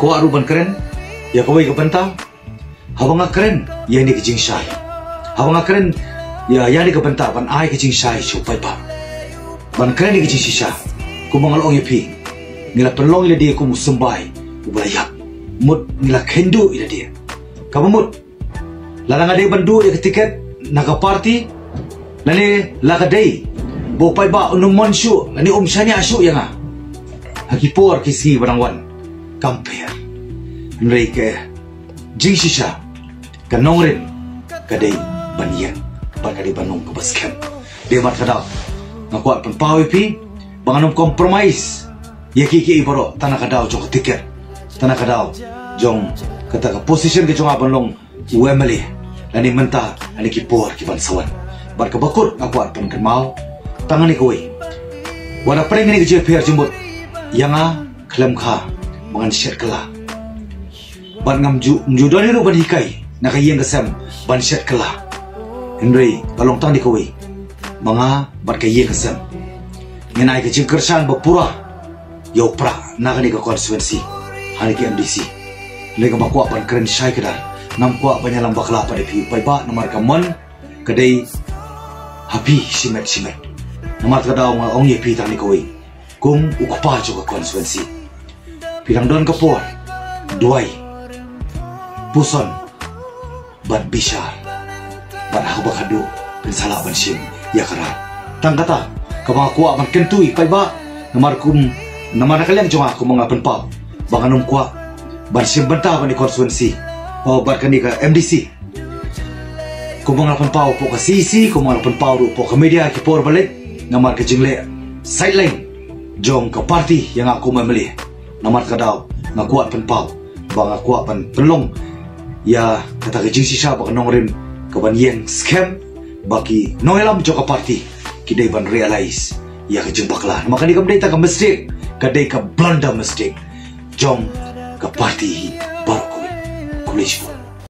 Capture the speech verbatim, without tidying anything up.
Kwah ruh ban kren ïa kawei ka bynta, haba nga kren ïa kane ka jingshai, haba nga kren ïa kane ka bynta ban ai ka jingshai sha u paidbah, ban kren ïa ka jingshisha. Kumba nga la ong ïa phi, ngi la pynlong ïa lade kum u symbai uba la ïap. Mut ngi la kynduh ïa lade. Kaba mut, lada nga dei ban duh ïa ka tiket na ka party, lane la ka dei ba u paidbah un ym mon shuh lane um shaniah shuh ïa nga ha ki por ki sngi ba dang wan, kam pher. Hynrei ka jingshisha, ka nongrim ka dei ban ïeng bad ka dei ban long kaba skhem. Dei namar kata nga kwah pynpaw ïa phi ba ngan ym compromise ïa kiei kiei baroh tang na ka daw jong ka tiket, tang na ka daw jong kata ka position ka jong nga ban long u M L A, lane mynta lane ki por ki ban sa wan. Bad kaba kut nga kwah pynkynmaw tang kane kawei. Wat la pyrshah kane ka jingpher jingmut ïa nga, khlem kha ba ngan shet kylla. Bad ngam ju, ngam ju don hi ruh ban hikai na ka ïing ka sem ban shet kylla. Hynrei ka long tang kane kawei, ma nga bad ka ïing ka sem ngin ai ka jingkyrshan ba pura ïa u prah na kane ka constituency ha kane ka M D C. Hynrei kaba kwah ban kren shai kdar, ngam kwah ban ïalam bakla pat ïa phi u paidbah, namar ka mon ka dei ha phi shimet shimet. Namar kata ka daw nga ong ïa phi tang kane kawei, kum u kpa jong ka constituency, phi dang don ka por, duwai, puson bad bishar, bad ha kaba khatduh phin sa lah ban shim ïa ka rai. Tang kata kaba nga kwah ban kyntu ïa u paidbah, namar kum, namar na ka liang jong nga kumba nga pynpaw ba ngan ym kwah ban shim bynta bad kane ka constituency, oh, bad kane ka M D C. Kumba nga la pynpaw hapoh ka C E C, kumba nga la pynpaw ruh hapoh ka media ki por ba la leit, namar ka jingleh sideline jong ka party ïa nga kum M L A. Namar kata ka daw nga kwah pynpaw ba nga kwah ban pynlong ïa kata ka jingshisha ba ka nongrim ka ban ïeng skhem, ba ki nongïalam jong ka party ki dei ban realize ïa ka jingbakla. Namar kane kam dei tang ka mistake, ka dei ka blunder mistake jong ka party hi baroh kawei. Khublei shibun.